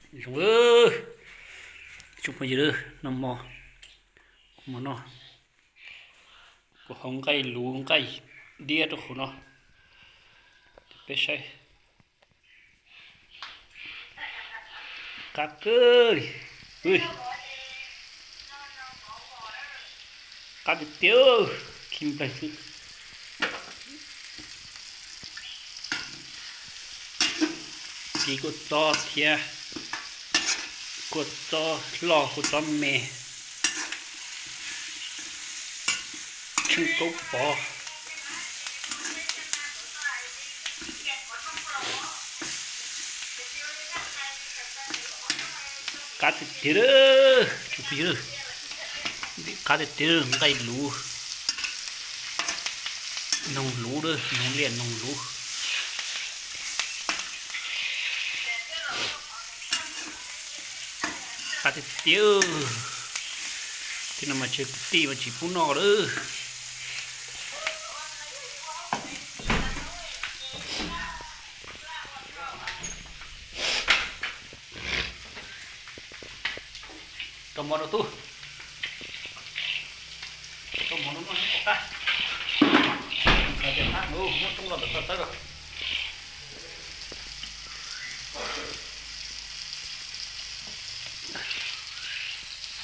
Zoo, tsoom phooj ywg, noj mov, kuv mam noj, kuv hau nqaij luv nqaij diab rau hauv no, peb saib. Qab kawg li, qab tiag tiag, khi nplaig xwb. Kis kua txob thiab, kua txob loj kua txob me, tsheej kaub pov. Qab tiag tiag, tsoom phooj ywg, qab tiag tiag, nqaij luv, noog luv, noog liaj noog luv. Qab tiag tiag, tej no mas tsis kwv tij mas tsis pub noj lawm. Rau mov rau tub, rau mov rau noj ib qab. Muab roob los ntawm koj tawb los.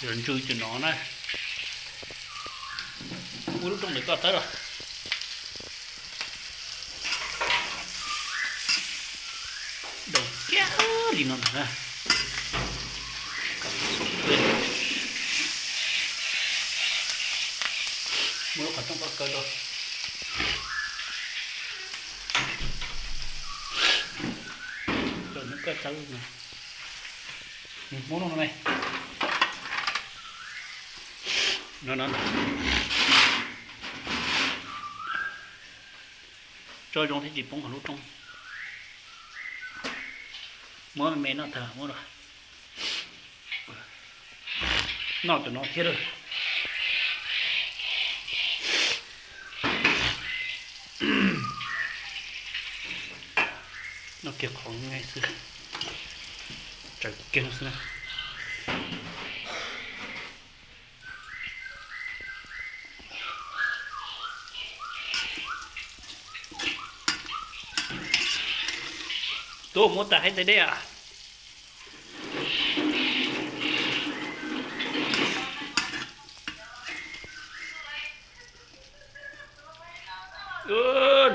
Yog ntsw cov no na, muab lub roob ntawm koj tawb los. Daus kiag li no ntag na. Muab lub qhov rooj koj kaw rau. Rau nws koj tawb no. Muab no me, no no, tso zoo thiaj tsis poob hauv lub roob. Muab me me noj tag muab rau. Noj cov no thiab lawm. Noj kiag qhov nqaij xwb, tsaws kiag no xwb na. Tub, muab tas haib tais dej as.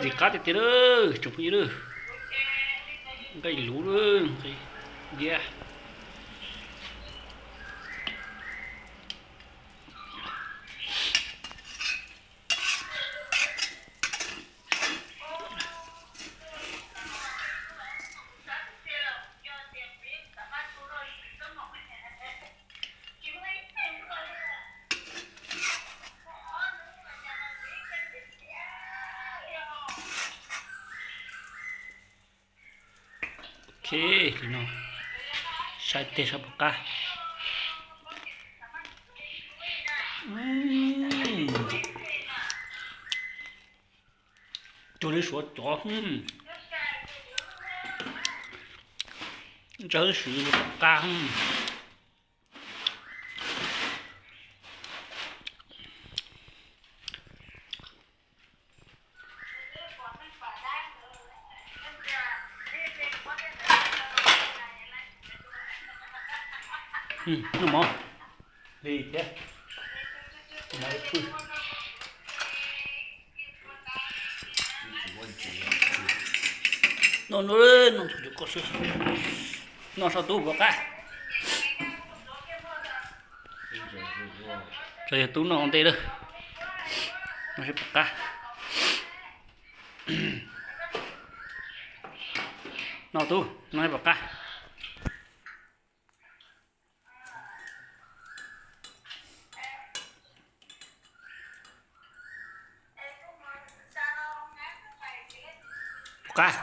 Ntxim qab tiag tiag lawm tsoom phooj ywg, nqaij luv, nqaij diab. Ok, li no saib tes saib puas qab. Cuag li suav cov, ntsawj swv puas qab. Noj mov li thiab, mov pw. Noj, noj ntxuag cov ko xwb. Noj saib tub puas qab. Tso yawg tub noj ua ntej lawm, noj saib puas qab. Noj tub, noj saib puas qab. Qab,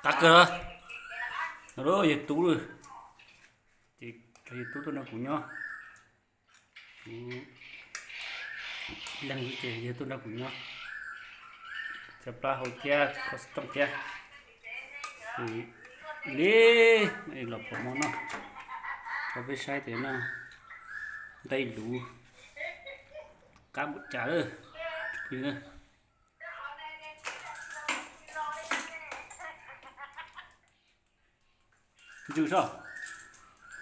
qab kawg. No yawg tub, ces yawg tub tuaj nrog kuv nyob. Kuv leeg ces yawg tuaj nrog kuv nyob, txiav plab hau thiab kho xov tooj thiab. Ces Li, los pom hmo noj rau peb saib tias noj nqaij luv qab npaum cas lawm. Ntsws soj,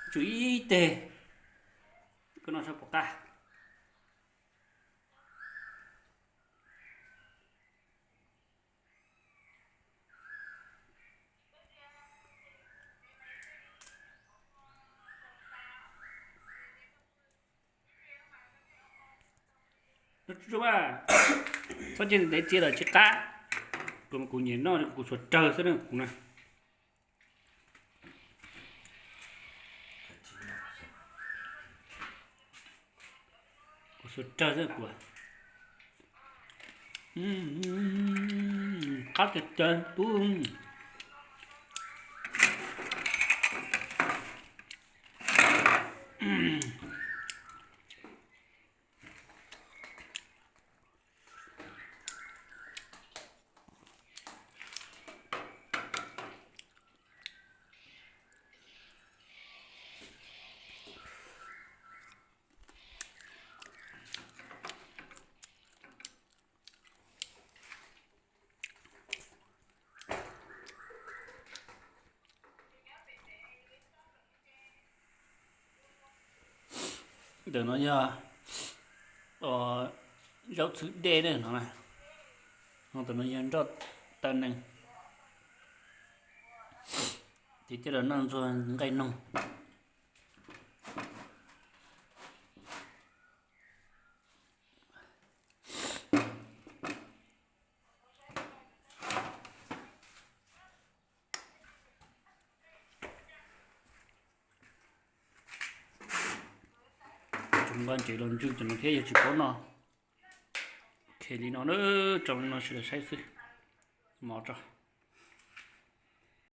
ntsws ib teg, koj noj soj puas qab. Tsuj tsuj a, txhob cia ntev txiav lawm tsis qab. Kuv, kuv nyiam noj kuv xuas rawg xwb na kuv na. Kuv xuas rawg xwb kuv. Qab tiag tiag pub. Ntawm no yog zaub txhwb dej ne no, ntawm no yog nroj taw nees, ces coj los noj ntxuag nqaij noog. Tsoom nqa ntses los ntsw cov no thiab yog tsis paub noj. Li no na, tso li no sawv daws saib xwb. Mov tso.